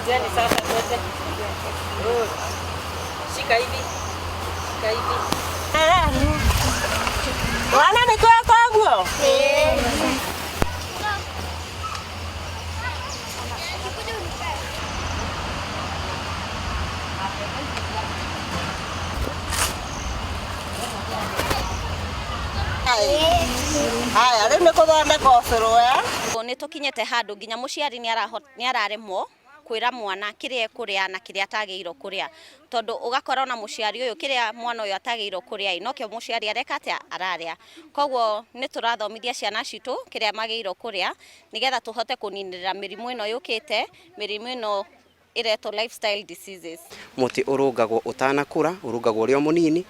Kujeni sasa twende. Good. Shika hivi. Shika hivi. Wana nĩ tweka ũguo? Haya, rĩu nĩ kũthondeka ũcũrũ eh? Nĩ tũkinyĩte handũ nginya mũciari nĩ araremwo kwĩra mwana kĩrĩa ekũrĩa na kĩrĩa atagĩrĩirwo kũrĩa, tondũ ũgakora ona mũciari ũyũ kĩrĩa mwana ũyũ atagĩrĩirwo kũrĩa ĩ nokĩo mũciari areka atĩa ararĩa. Koguo nĩ tũrathomithia ciana citũ kĩrĩa magĩrĩirwo kũrĩa nĩgetha tũhote kũninĩrĩra mĩrimũ ĩno yũkĩte, mĩrimũ ĩno ĩretwo lifestyle diseases. Mũtĩ ũrũngagwo ũtanakũra, ũrũngagwo ũrĩ o mũnini,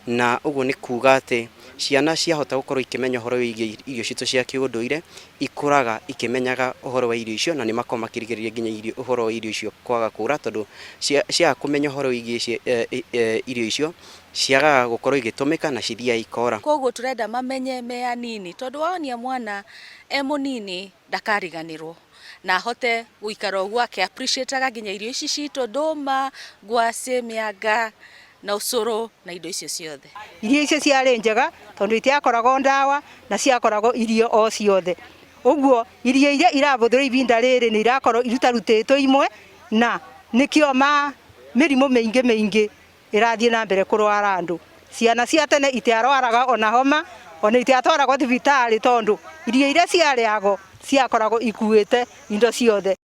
na ũguo nĩ kuga atĩ ciana ciahota gũkorwo ikĩmenya ũhoro wĩgiĩ irio citũ cia kĩũndũire, ikũraga ikĩmenyaga ũhoro wa irio icio, na nĩ makoragwo makĩrigĩrĩria nginya irio ũhoro wa irio icio kwaga kũra, tondũ ciaga kũmenya ũhoro wĩgiĩ irio icio, ciagaga gũkorwo igĩtũmĩka na cithiaga ikora. Koguo turenda mamenye me anini, tondu waonia mwana e munini ndakariganirwo na ahote guikara ũguo akĩ appreciate nginya irio ici citũ, ndũma, ngwacĩ, mĩanga na ũcũrũ na indo icio ciothe. Irio icio ciarĩ njega tondũ itiakoragwo ndawa na ciakoragwo irio o ciothe. Ũguo irio iria irabũthĩrwo ibinda rĩrĩ nĩ irakorwo irutarutĩtwo imwe na nĩkĩo ma mĩrimũ mĩingĩ mĩingĩ ĩrathiĩ na mbere kũrwara andũ. Ciana cia tene itiarwaraga ona homa ona itiatwaragwo thibitarĩ tondũ irio iria ciarĩagwo ciakoragwo ikuĩte indo ciothe.